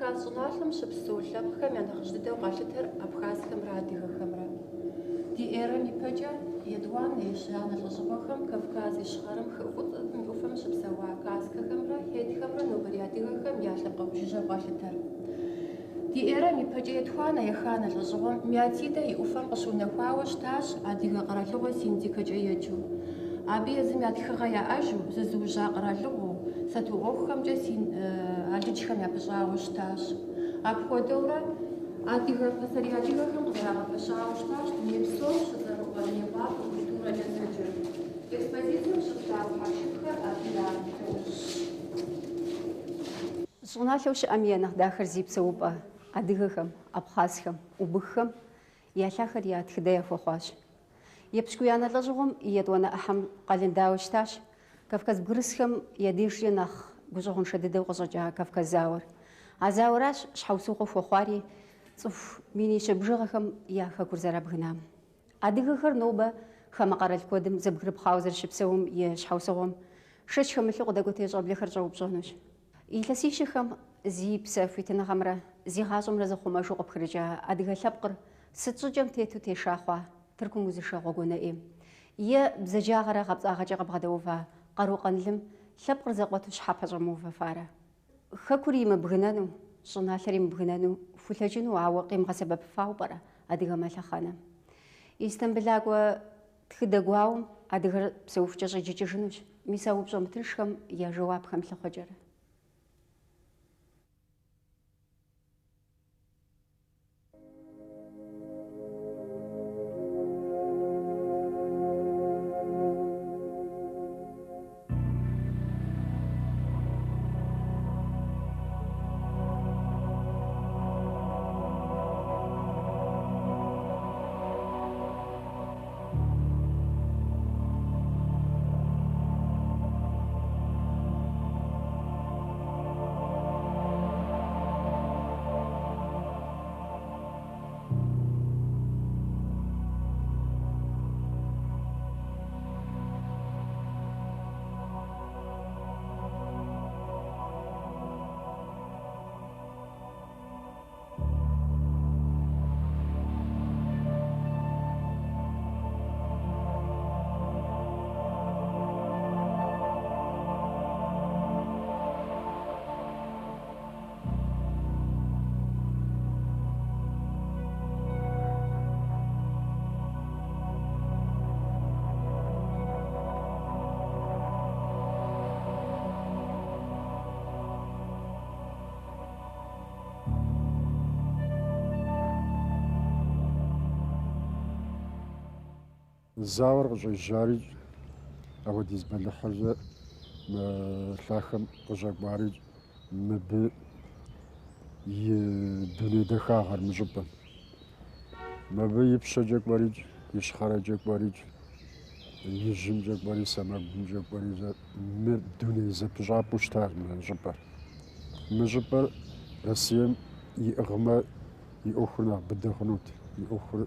Кавказ щӏыналъэм щыпсэу лъэпкъхэм я нэхъыжь дыдэу къалъытэр абхазхэмрэ адыгэхэмрэ. Ди эрэм ипэкӏэ етӏуанэ, ещанэ лӏэщӏыгъуэхэм Кавказ Ищхъэрэм хы Фӏыцӏэм и ӏуфэм щыпсэуа каскэхэмрэ хетхэмрэ нобэрей адыгэхэм я лъэпкъэгъу жыжьэу къалъытэр. Ди эрэм ипэкӏэ етхуанэ, еханэ лӏэщӏыгъуэм Меотидэ и ӏуфэм къыщыунэхуауэ щытащ адыгэ къэралыгъуэ Синдикэкӏэ еджэу. Абы езым я тхыгъэ яӏэжу, зызыужьа къэралыгъуэу, сату ӏуэхухэмкӏэ алыджхэм япыщӏауэ щытащ. Апхуэдэурэ адыгэ пасэрей адыгэхэм къызэрагъэпэщауэ щытащ дуней псом щыцӏэрыӏуэ Мейкъуапэ культурэкӏэ зэджэр. Экспозицэм щыплъагъу хьэпшыпхэр абы я лъэужьщ. Щӏыналъэу щыӏэм я нэхъ дахэр зи псэупӏэ адыгэхэм, абхъазхэм, убыххэм я лъахэр я тхыдэ яхуэхъуащ. Епщыкӏуиянэ лӏэщӏыгъуэм и етӏуанэ ӏыхьэм къэлындауэ щытащ Кавказ бгырысхэм я дежкӏэ нэхъ гущӏэгъуншэ дыдэу къыщӏэкӏа Кавказ зауэр. А зауэращ щхьэусыгъуэ хуэхъуари цӏыху минищэ бжыгъэхэм я хэкур зэрабгынам. Адыгэхэр нобэ хамэ къэрал куэдым зэбгрыпхъауэ зэрыщыпсэум и щхьэусыгъуэм шэч хэмылъу къыдэкӏуэтей щӏэблэхэр щӏэупщӏэнущ. Илъэсищэхэм зи псэ хуитыныгъэмрэ зи гъащӏэмрэ зыхъумэжу къыпхрыкӏа адыгэ лъэпкъыр сыт щӏыкӏэм тету теша хъуа Тыркум узышэ гъуэгуанэ ӏейм? Е бзаджагъэрэ гъэпцӏагъэкӏэ къыбгъэдэува къару къанлым лъэпкъыр зэкъуэту щхьэ пэщӏэмыувэфарэ? Хэкур имыбгынэну, щӏыналъэр имыбгынэну хулъэкӏыну, ауэ къимыгъэсэбэпыфауэ пӏэрэ адыгэм а лъэхъэнэм? Истамбылакӏуэ тхыдэ гуауэм адыгэр псэухукӏэ щӏиджыкӏыжынущ, мис а упщӏэ мытыншхэм я жэуапхэм лъыхъуэкӏэрэ. Зауэр къыщӏежьарикӏ, апхуэдиз бэлыхьыр мы лъахэм къыщӏэкӏуарикӏ, мыбы и дуней дахагъэр мы щӏыпӏэм. Мыбы ипщэкӏэ кӏуэрикӏ, ищхъэрэкӏэ кӏуэрикӏ, ижьымкӏэ кӏуэри, сэмэгумкӏэ кӏуэри, мыр дуней зэпыщӏапӏэу щытащ мы щӏыпӏэр. Мы щӏыпӏэр Россием иӏыгъмэ, и ӏуэхур нэхъ быдэ хъунут, и ӏуэхур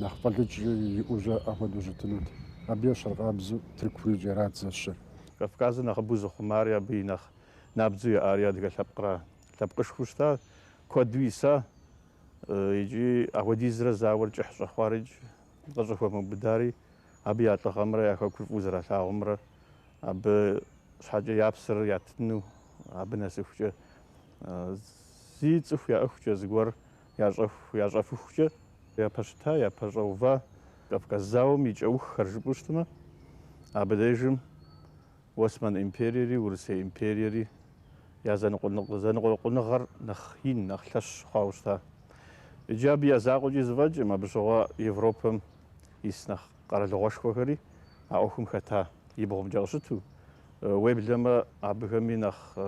нэхъ фӏэлӏыкӏ иӏэу апхуэдэу щытынут. Абы ещхьыркъабзэу Тыркурикӏ арат зэщэр. Кавказыр нэхъыбэу зыхъумари абы и нэхъ набдзэу яӏари адыгэ лъэпкъра. Лъэпкъышхуэу щыта, куэду иса икӏи апхуэдизрэ зауэр кӏыхь щӏэхъуарикӏ, къыщӏыхуэмыубыдари абы я лӏыгъэмрэ я хэкур фӏыуэ зэралъагъумрэ абы щхьэкӏэ я псэр ятыну абы нэсыхукӏэ зи цӏыху яӏыхукӏэ зыгуэр ящӏэху, ящӏэфыхукӏэ япэщыта, япэщӏэува Кавказ зауэм и кӏэуххэр жыпӏэу щытмэ, абы дежым Уэсмэн империери Урысей империери я зэныкъуэкъуныгъэр нэхъ ин, нэхъ лъэщ хъуауэ щыта. Иджы абы я закъуэкӏи зэфӏэкӏым, абы щыгъуэ Европэм ис нэхъ къэралыгъуэшхуэхэри а ӏуэхум хэта и бгъумкӏэ къыщыту, уеблэмэ абыхэми нэхъ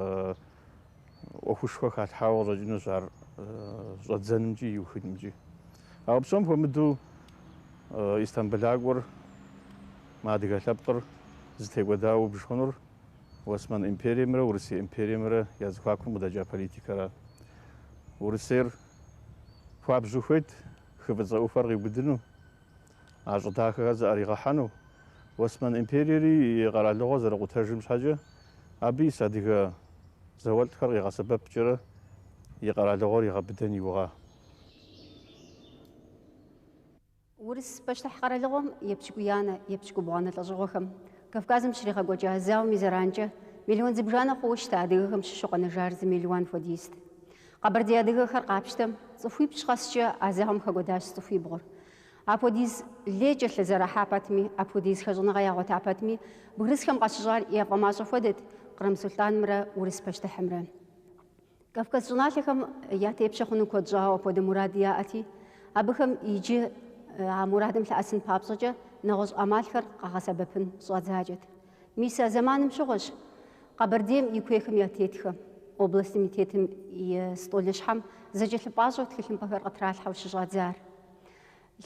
ӏуэхушхуэ халъхьауэ къыщӏэкӏынущ ар щӏэдзэнымкӏи иухынымкӏи. Ауэ псом хуэмыдэу Истамбылакӏуэр, мы адыгэ лъэпкъыр зытекӏуэдауэ убж хъунур Уэсмэн империемрэ Урысей империемрэ я зэхуакум къыдэкӏа политикэра. Урысейр хуабжьу хуейт хы Фӏыцӏэ ӏуфэр къиубыдыну, а щӏы дахэхэр зыӏэригъэхьэну. Уэсмэн империери и къэралыгъуэ зэрыкъутэжым щхьэкӏэ абы ис адыгэ зауэлӏхэр къигъэсэбэпкӏэрэ и къэралыгъуэр игъэбыдэн иугъа. Урыс пащтыхь къэралыгъуэм епщыкӏуиянэ, епщыкӏубгъуанэ лӏэщӏыгъуэхэм Кавказым щригъэкӏуэкӏа зауэм и зэранкӏэ мелуан зыбжанэ хъууэ щыта адыгэхэм щыщу къэнэжар зы мелуан хуэдизт. Къэбэрдей адыгэхэр къапщтэм, цӏыхуипщӏ къэскӏэ а зауэм хэкӏуэдащ цӏыхуибгъур. Апхуэдиз лей кӏэлъызэрахьа пэтми, апхуэдиз хэщӏыныгъэ ягъуэта пэтми, бгырысхэм къащыщӏар яфӏэмащӏэ хуэдэт Кърым сулътӏанымрэ урыс пащтыхьымрэ. Кавказ щӏыналъэхэм я тепщэ хъуну куэд щӏауэ апхуэдэ мурад яӏэти, абыхэм иджы а мурадым лъэӏэсын папщӏэкӏэ нэгъуэщӏ ӏэмалхэр къагъэсэбэпын щӏадзакӏэт. Мис а зэманым щыгъуэщ Къэбэрдейм и куейхэм я тетхэм, областым и тетым и стӏолыщхьэм зэкӏэлъыпӏащӏэу тхылъымпӏэхэр къытралъхьэу щыщӏадзар.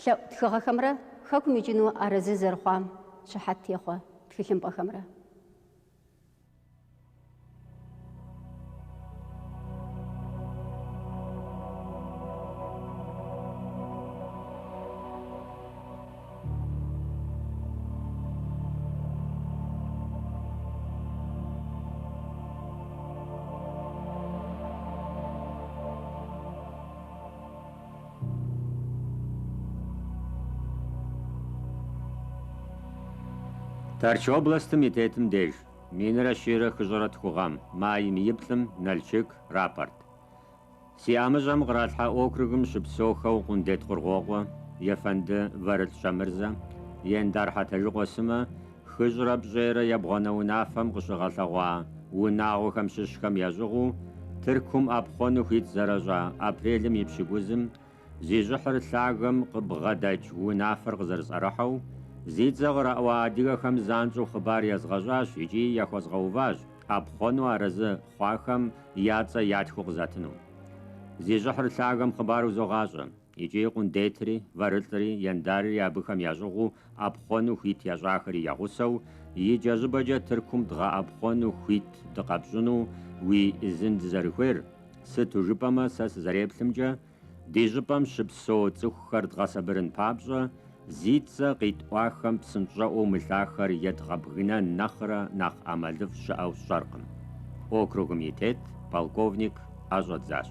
Лъэӏу тхыгъэхэмрэ хэкум икӏыну арэзы зэрыхъуам щыхьэт техъуэ тхылъымпӏэхэмрэ. Тэрч областым и тетым деж, 1102 гъэм, майм и плӏым, Налшык, рапорт. Си ӏэмыщӏэм къралъхьа округым щыпсэухэу Къундет Къургъуокъуэ, Ефэнды Вэрылӏ Щэмырзэ, Ендар Хьэтэжыкъуэ сымэ, 179 унафэм къыщыгъэлъэгъуа унагъуэхэм щыщхэм ящӏыгъуу, Тыркум ӏэпхъуэну хуит зэращӏа апрелым и пщыкӏузым, зи щӏыхьыр лъагэм къыбгъэдэкӏ унафэр къызэрысӏэрыхьэу, зи цӏэ къраӏуа адыгэхэм занщӏэу хъыбар езгъэщӏащ икӏи яхуэзгъэуващ ӏэпхъуэну арэзы хъуахэм я цӏэ ятхыу къызатыну. Зи щӏыхьыр лъагэм хъыбар узогъащӏэ, икӏи Къундетри, Вэрылӏри, Ендарри абыхэм ящӏыгъуу ӏэпхъуэну хуит ящӏахэри я гъусэу, икӏэщӏыпӏэкӏэ Тыркум дгъэӏэпхъуэну хуит дыкъэпщӏыну уи ӏизын дызэрыхуейр, сыту жыпӏэмэ, сэ сызэреплъымкӏэ, ди щӏыпӏэм щыпсэу цӏыхухэр дгъэсабырын папщӏэ, зи цӏэ къитӏуахэм псынщӏэӏуэу мы лъахэр едгъэбгынэн нэхърэ нэхъ ӏэмалыфӏ щыӏэу сщӏэркъым. Округым и тет полковник ӏэ щӏэдзащ.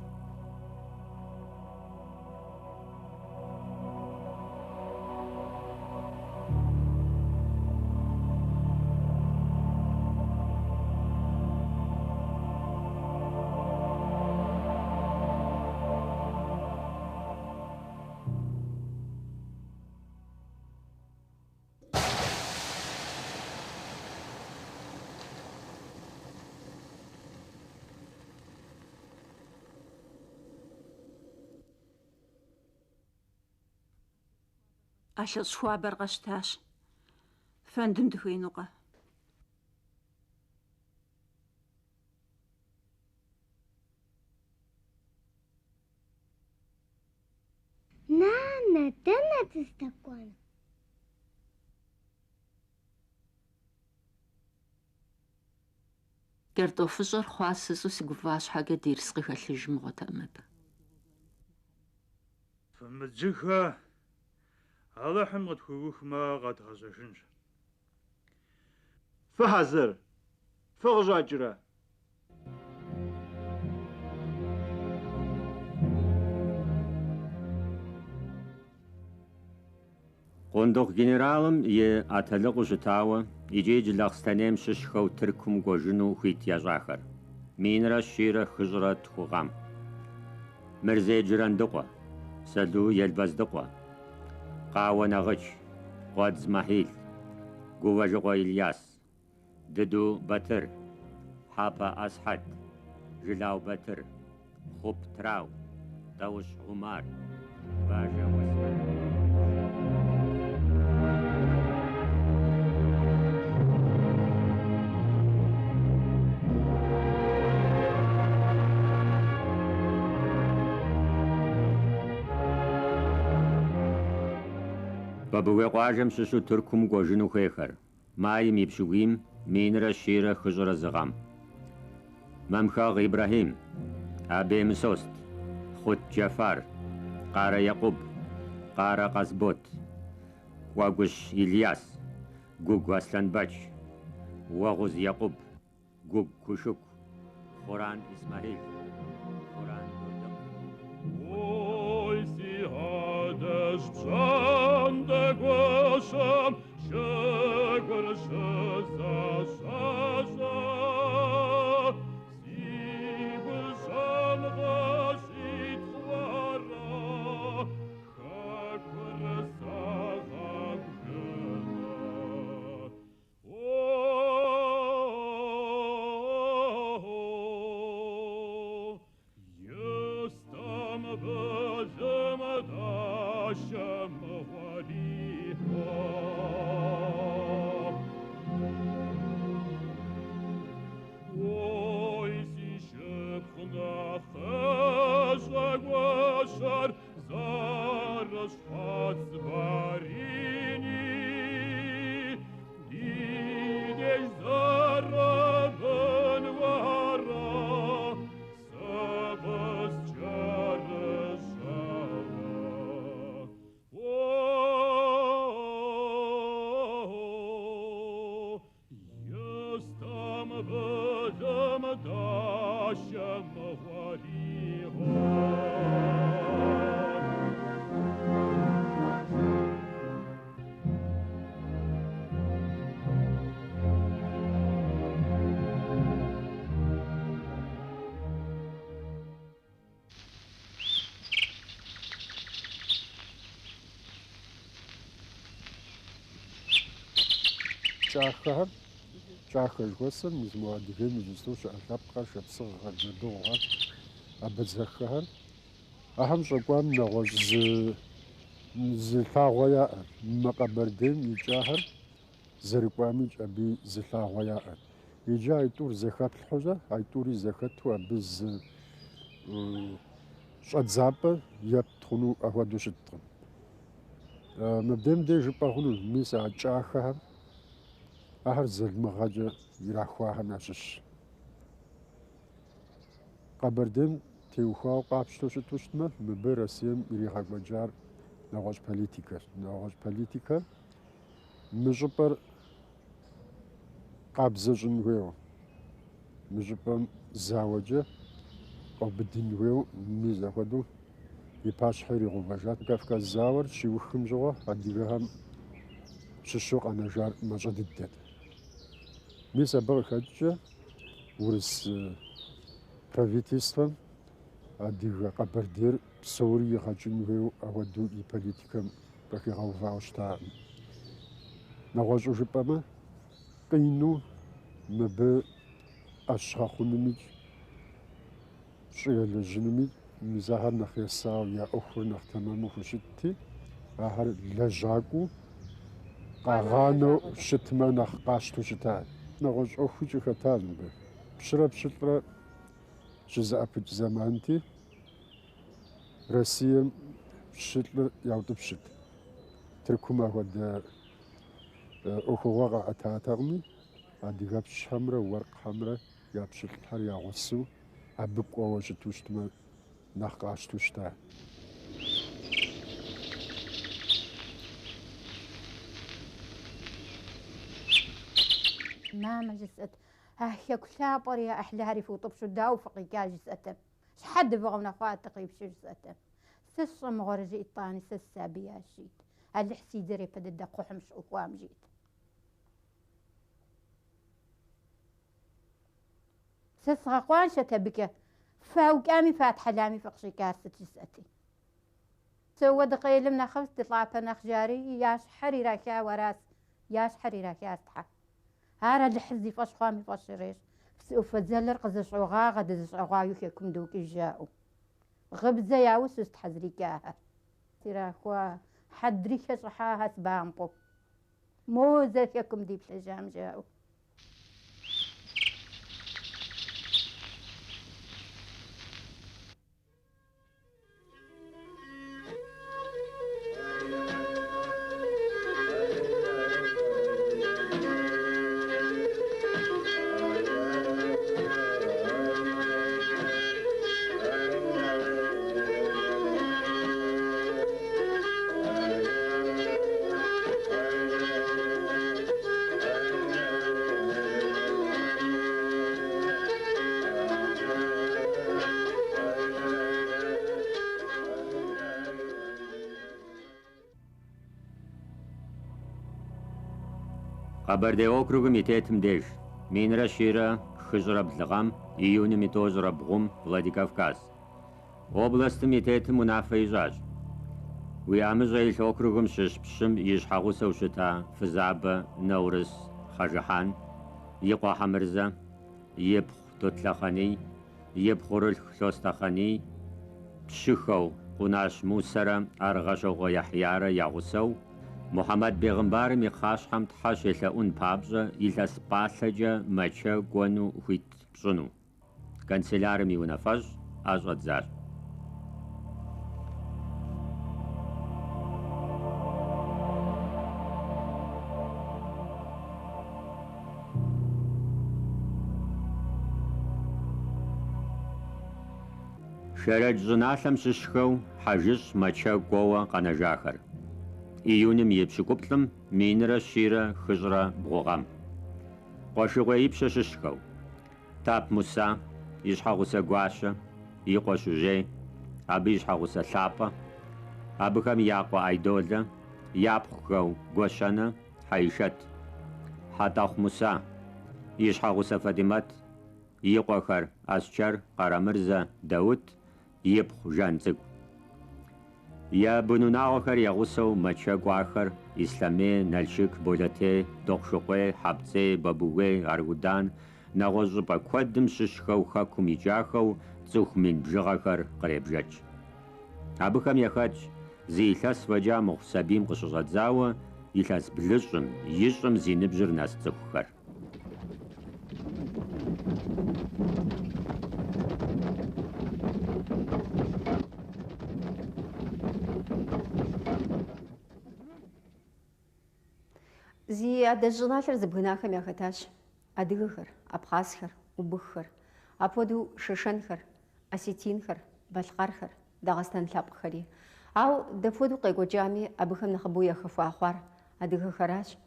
ӏэлъэщӏ хуабэр къэщтащ. Фэндым дыхуеинукъэ? Нанэ, дэнэ дыздэкӏуэн? Кӏэртӏофыщӏэр хъуа сысӏу сыгуфӏа щхьэкӏэ дерс къыхэлъыж мыгъуэтэкъым абы. Фымыдзыхэ, Алыхьым къытхуиухмэ, къэдгъэзэжынщ. Фыхьэзыр? Фыкъыщӏэкӏрэ? Къундыхъу генералым и атэлыкъыу щытауэ икӏи Джылахъстэнейм щыщхэу Тыркум кӏуэжыну хуит ящӏахэр. 1143 гъэм. Мырзей Джырандыкъуэ, Сэлу Елбэздыкъуэ, Къауэ Нэгъыч, Къуэдз Мэхьил, Гувэжыкъуэ Ильяс, Дыду Батыр, Хьэпэ Асхьэд, Жылау Батыр, Хъуп Трау, Тӏэущ Умар, Бажэ Уэсмэн. Бабыгуей къуажэм щыщу Тыркум кӏуэжыну хуейхэр. Майм и пщыкӏуийм 1141 гъэм. Мамхэгъ Ибрэхьим, Абей Мысост, Хъут Джэфар, Къарэ Екъуб, Къарэ Къасбот, Кӏуэгущ Ильяс, Гугу Аслъэнбэч, Уэгъуз Екъуб, Гугу Кушыку, Хъуран Исмэхьил, Хъуран Додэ. Адэжь пщӏантӏэ гуащэм джэгур щызэщӏащӏэ. Си гущӏэм къыщӏитхъуарэ хэкур сагъэбгынэ. О, Истамбылым дащэ мыгъуэри, Ой, си шыпхъу нэхъыщӏэ гуащэр зэрыщхьэц барини, ди деж зэрыбын уэрэ, сэ къыскӏэрыщӏауэ. О, Истамбылым дащэ мыгъуэри, Кӏахэхэр, кӏахэ жыхуэсӏэр, мис мо Адыгейм иджысту щыӏэ лъэпкъхэр, шапсыгъхэр, бжьэдыгъухэр, абэдзэххэр. Ахэм щӏэкӏуам нэгъуэщӏ зы лъагъуэ яӏэ. Мы Къэбэрдейм икӏахэр зэрыкӏуамикӏ абы зы лъагъуэ яӏэ. Иджы айтӏур зэхэплъхьэу, айтӏури зэхэту абы зы щӏэдзапӏэ епт хъуну ахуэдэу щыткъым. Мыбдейм деж жыпӏэ хъуну, мис а кӏахэхэм ахэр залмыгъэкӏэ ирахуахэм ящыщщ. Къэбэрдейм теухуауэ къапщтэу щыту щытмэ, мыбы Россием иригъэкӏуэкӏар нэгъуэщӏ политикэщ. Нэгъуэщӏ политикэр мы щӏыпӏэр къабзэ щӏын хуейуэ, мы щӏыпӏэм зауэкӏэ къэубыдын хуейуэ, мис апхуэдэу и пащхьэ иригъэувэжат. Кавказ зауэр щиухым щыгъуэ адыгэхэм щыщу къэнэжар мащӏэ дыдэт. Мис абы къыхэкӏкӏэ урыс правительствэм адыгэ Къэбэрдейр псори игъэкӏын хуейуэ апхуэдэу и политикэм къыхигъэувауэ щытакъым. Нэгъуэщӏу жыпӏэмэ, къину мыбы ӏэщ гъэхъунумикӏ, щӏы елэжьынумикӏ, мис ахэр нэхъ есауэ, я ӏуэхур нэхъ тэмэму хущытти, ахэр лэжьакӏуэу къагъанэу щытмэ нэхъ къащтэу щыта. Нэгъуэщӏ ӏуэхукӏи хэтащ мыбы. Пщырэ пщылӏрэ щызэӏэпыкӏ зэманти, Россием пщылӏыр яутӏыпщырт. Тыркум апхуэдэ ӏуэхугъуэ къаӏэтатэкъыми, адыгэпщхэмрэ уэркъхэмрэ я пщылӏхэр я гъусэу абы кӏуэуэ щыту щытмэ, нэхъ къащтэу щыта. Мамэ жысӏэт, а хэку лъапӏэр я ӏыхьлыхэри фыутӏыпщу дауэ фыкъикӏа жысӏэт. Щхьэ дывгъэунэхъуа дыкъипщу жысӏэт. Сэ сщӏэ мыгъуэрэ жиӏэт, итӏани сэ сысабиящ жиӏэт. Алыхь си дзэр япэ дыдэ кхъухьым щыӏухуам жиӏэт. Сэ сгъэкъуаншэт абыкӏэ. Фаукӏами фатхьэлами фыкъыщӏикӏар сыт жысӏэти. Сэ уэ дыкъелым нэхъыфӏщ, дылӏапэ нэхъ жари, я щхьэр ирахауэ аращ, я щхьэр ирахащ, Тхьэ. Ар Алыхьыр зи фӏэщ хъуам и фӏэщ ирещӏ. Псы ӏуфэ дзэлыр къызэщӏогъагъэ, дызэщӏэгъуагэу хэкум докӏыж жаӏэу. Гъыбзэ яусу Тхьэ зрикӏахэр. Ирахуа хьэдрыхэ щӏыхьахэс бампӏэу. Мо зэ хэкум диплъэжам жаӏэу. Къэбэрдей округым и тетым деж, 1102 гъэм, июным и 93-м, Владикавказ. Областым и тетым унафэ ищӏащ. Уи ӏэмыщӏэ илъ округым щыщ пщым и щхьэгъусэу щыта фызабэ Нэурыс Хьэжыхьан, и къуэ Хьэмырзэ, ипхъу Тотлъэхъаний, и пхъурылъху Лъостэхъаний, пщыхэу Къунащ Мусэрэ Аргъэщокъуэ Яхьярэ я гъусэу, Мухьэмэд бегъымбарым и кхъащхьэм тхьэ щелъэӏун папщӏэ илъэс пӏалъэкӏэ Мэчэ кӏуэну хуит пщӏыну. Канцелярым и унафэщӏ ӏэ щӏэдзащ. Шэрэдж щӏыналъэм щыщхэу хьэжыщӏ Мэчэ кӏуэуэ къэнэжахэр. Июным и 7, 1142 гъэм. Къуэшыкъуей Ипщэ щыщхэу. Тап Муса, и щхьэгъусэ Гуащэ, и къуэ Шужьей, абы и щхьэгъусэ Лъапӏэ, абыхэм я къуэ Айдолэ, япхъухэу Гуащэнэ, Хьэишэт. Хьэтӏэхъу Муса, и щхьэгъусэ Фатимэт, и къуэхэр Асчэр, Къарэмырзэ, Даут, ипхъу Жан цӏыкӏу. Я бынунагъуэхэр я гъусэу Мэчэ кӏуахэр Ислъэмей, Налшык, Болэтей, Дохъушыкъуей, Хьэпцӏей, Бабугуей, Аргудан, нэгъуэщӏ щӏыпӏэ куэдым щыщхэу хэкум икӏахэу цӏыху мин бжыгъэхэр къребжэкӏ. Абыхэм яхэтщ зы илъэс фӏэкӏа мыхъу сабийм къыщыщӏэдзауэ илъэс блыщӏым, ищӏым зи ныбжьыр нэс цӏыхухэр. Зи адэжь щӏыналъэр зыбгынахэм яхэтащ адыгэхэр, абхъазхэр, убыххэр, апхуэдэу шэшэнхэр, осетинхэр, балъкъэрхэр, дагъыстэн лъэпкъхэри. Ауэ дапхуэдэу къекӏуэкӏами, абыхэм нэхъыбэу яхэхуа хъуар адыгэхэращ.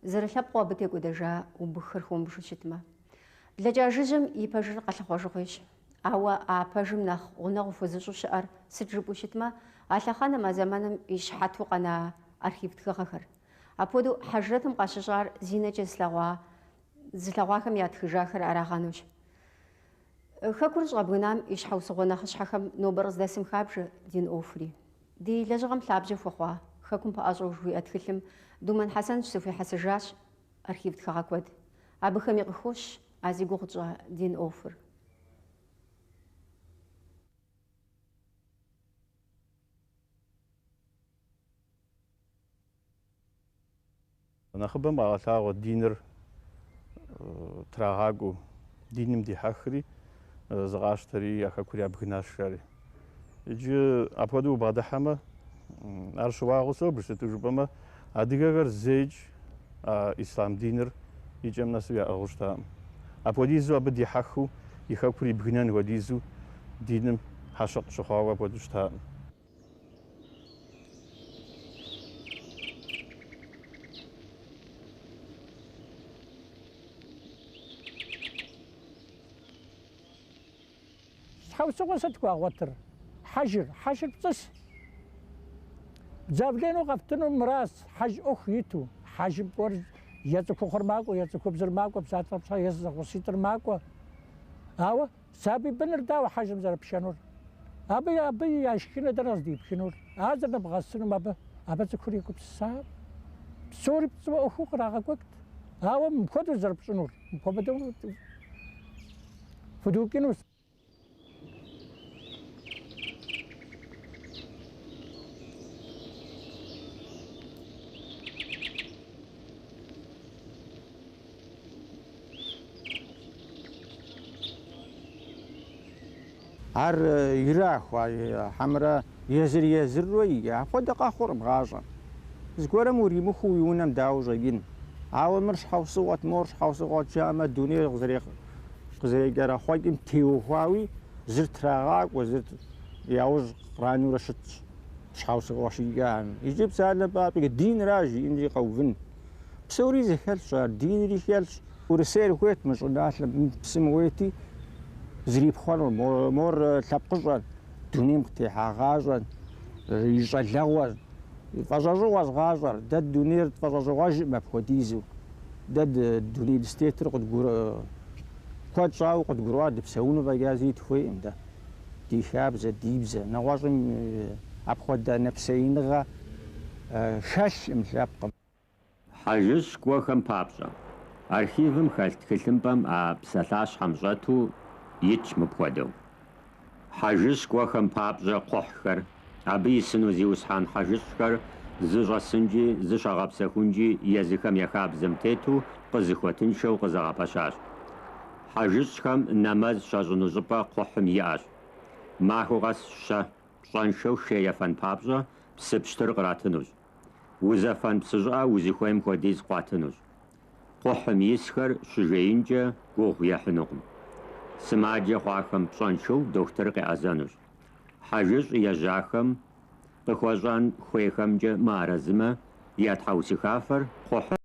Зэрылъэпкъыу абы текӏуэдэжа убыххэр хыумыбжу щытмэ. Блэкӏа жыжьэм и пэжыр къэлъыхъуэжыгъуейщ. Ауэ а пэжым нэхъ гъунэгъу хуэзыщӏу щыӏэр сыт жыпӏэу щытмэ, а лъэхъэнэм, а зэманым и щыхьэту къэна архив тхыгъэхэр. Апхуэдэу хьэжрэтым къащыщӏар зи нэкӏэ зылъэгъуа зылъэгъуахэм ятхыжахэр арагъэнущ. Хэкур щӏабгынам и щхьэусыгъуэ нэхъыщхьэхэм нобэр къыздэсым хабжэ дин ӏуэхури. Ди лэжьыгъэм лъабжьэ хуэхъуа Хэкум пэӏэщӏэу жыхуиӏэ тхылъым Думэн Хьэсэн щызэхуихьэсыжащ архив тхыгъэ куэд. Абыхэми къыхощ а зи гугъу тщӏа дин ӏуэхур. Нэхъыбэм къагъэлъагъуэ диныр трагъакӏуэу, диным дихьэхри, зыкъащтэри я хэкур ябгынащ, жари. Иджы апхуэдэу убгъэдыхьэмэ, ар щыуагъэу собж, сыту жыпӏэмэ, адыгэхэр зэикӏ а ислъам диныр и кӏэм нэсу яӏыгъыу щытакъым. Апхуэдизу абы дихьэхыу, и хэкур ибгынэн хуэдизу диным хьэщыкъ щыхъуауэ апхуэдэу щытакъым. Щхьэусыгъуэ сыт хуагъуэтыр? Хьэжыр, хьэжыр пцӏыщ. Заявленэу къэфтыну мыращ, хьэж ӏуэху иту. Хьэжым кӏуэр е цӏыхухъур макӏуэ, е цӏыхубзыр макӏуэ, псалъэм щхьэ, е зэгъуситӏыр макӏуэ. Ауэ Сабий быныр дауэ хьэжым зэрыпшэнур? Абы абы я шхыныр дэнэ къыздипхынур? Ар зэрынэбгъэсынум абы абы цӏыхур егупсысакъым. Псори пцӏыуэ ӏуэхуу кърагъэкӏуэкӏт. Ауэ мыпхуэдэу зэрыпщӏынур, мыпхуэдэу фыдукӏынущ. Ар ирахуа хьэмэрэ езыр-езырурэ апхуэдэ къэхъуркъым гъащӏэм. Зыгуэрым уримыхуу уи унэм дауэ ущӏэкӏын? Ауэ мыр щхьэусыгъуэт, мор щхьэусыгъуэт жаӏэмэ, дунейр къызэрекӏэрэхъуэкӏым теухуауи зыр трагъакӏуэ, зыр яужь къранэурэ щытщ щхьэусыгъуэ щикӏахэм. Иджы псалъэм папщӏэ, динра жиӏэнри къэувын. Псори зэхэлъщ ар, динри хэлъщ. Урысейр хуейт мы щӏыналъэм, мы псым уейти, зрипхъуэну, мор лъэпкъыщӏэр, дунейм къытехьагъащӏэр, и щӏалэгъуэр, фӏэщӏэщӏыгъуэщ гъащӏэр. Дэ дунейр тфӏэщӏэщӏыгъуэжкъым апхуэдизу. Дэ дуней дызытетыр къыдгуры куэд щӏауэ къыдгурыӏуа дыпсэуну фӏэкӏа зыри дыхуейкъым дэ. Ди хабзэ, ди бзэ, нэгъуэщӏым апхуэдэ нэпсеиныгъэ хэлъкъым лъэпкъым. Хьэжыщӏ кӏуэхэм папщӏэ. Архивым хэлъ тхылъымпӏэм а псалъащхьэм щӏэту итщ мыпхуэдэу. Хьэжыщӏ кӏуэхэм папщӏэ кхъухьхэр, абы исыну зиусхьэн хьэжыщӏхэр зыщӏэсынкӏи зыщагъэпсэхункӏи езыхэм я хабзэм тету къызыхуэтыншэу къызэгъэпэщащ. Хьэжыщӏхэм нэмэз щащӏыну щӏыпӏэ кхъухьым иӏэщ. Махуэ къэс щэ пщӏэншэу шей ефэн папщӏэ псы пщтыр къратынущ. Узэфэн псы щӏыӏэ узыхуейм хуэдиз къуатынущ. Кхъухьым исхэр щыжеинкӏэ гугъу ехьынукъым. Сымаджэ хъуахэм пщӏэншэу дохутыр къеӏэзэнущ. Хьэжыщӏ ежьахэм къыхуэщӏэн хуейхэмкӏэ мыарэзымэ, я тхьэусыхафэр кхъухьым.